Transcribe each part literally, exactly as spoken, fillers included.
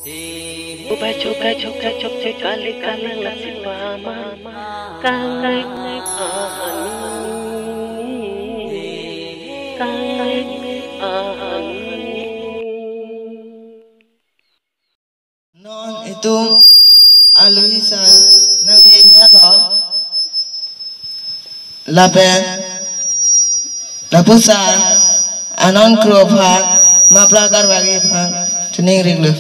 Ubai chokai chokai chokche kali kalang lasi pama. Kangai ahani. Kangai ahani. Non itum aluhi san nangdeng halo. Lapen lapuson anon kro aphan mapla karwagi aphan chining riklo.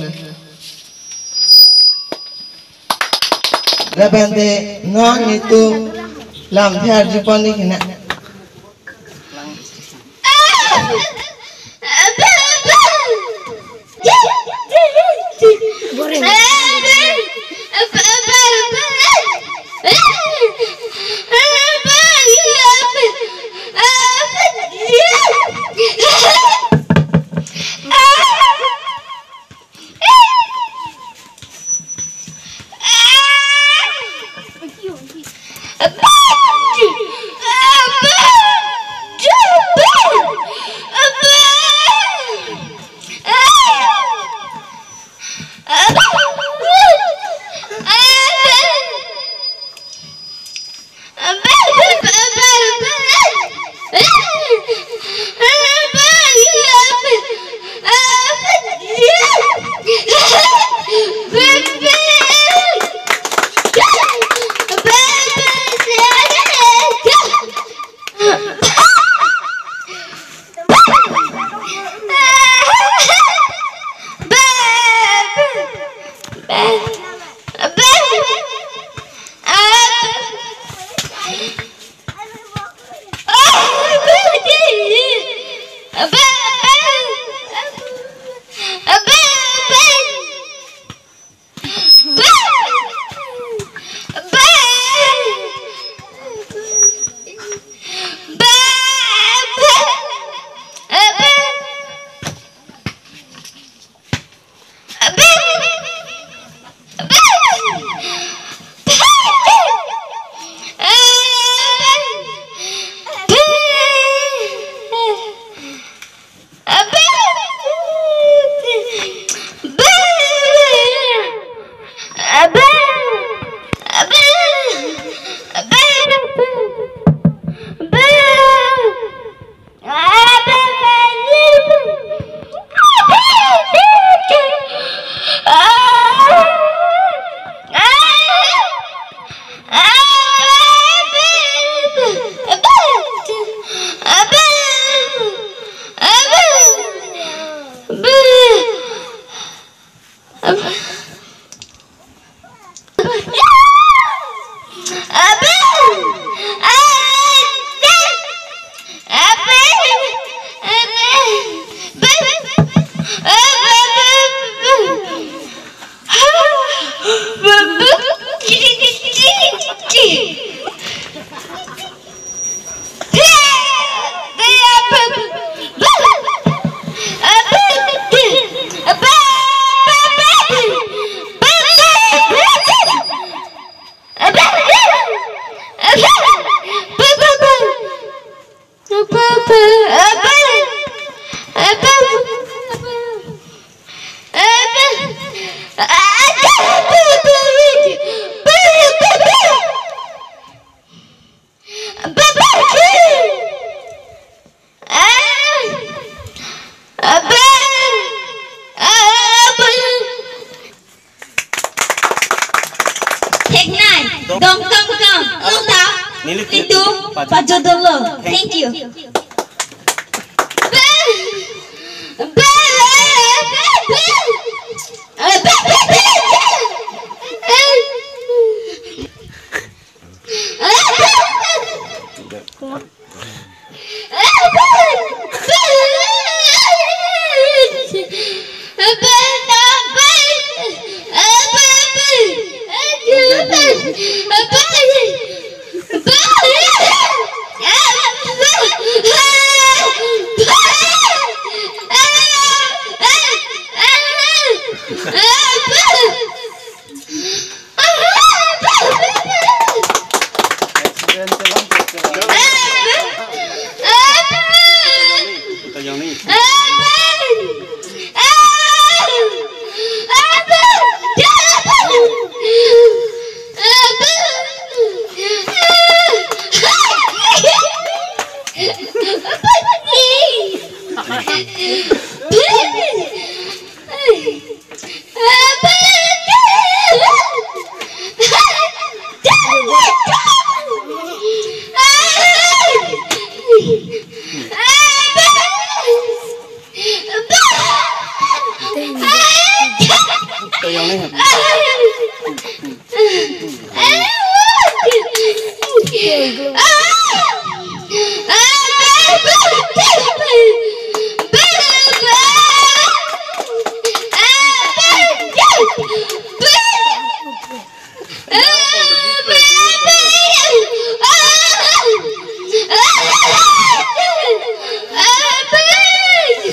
Lapen te non itum lam thiar jupon di kena. Theknai, dong kam kam, long ta, nelitum pajut dolo. Thank you.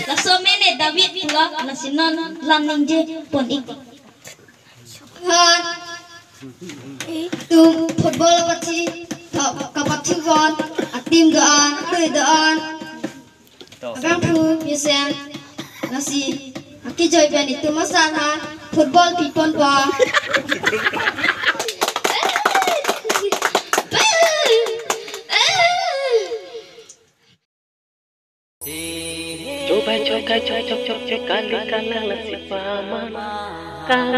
Laso mene David pulo, lasi non lam ningje pon ik. Han, itum football patsi, kapathu bon, a-team do-an, atui do-an. Abangphu mesen, lasi akejoi pen itum asan ha football pi ponpo. Chobai chokai chok chok chok chok kali kalang lasi pama kang.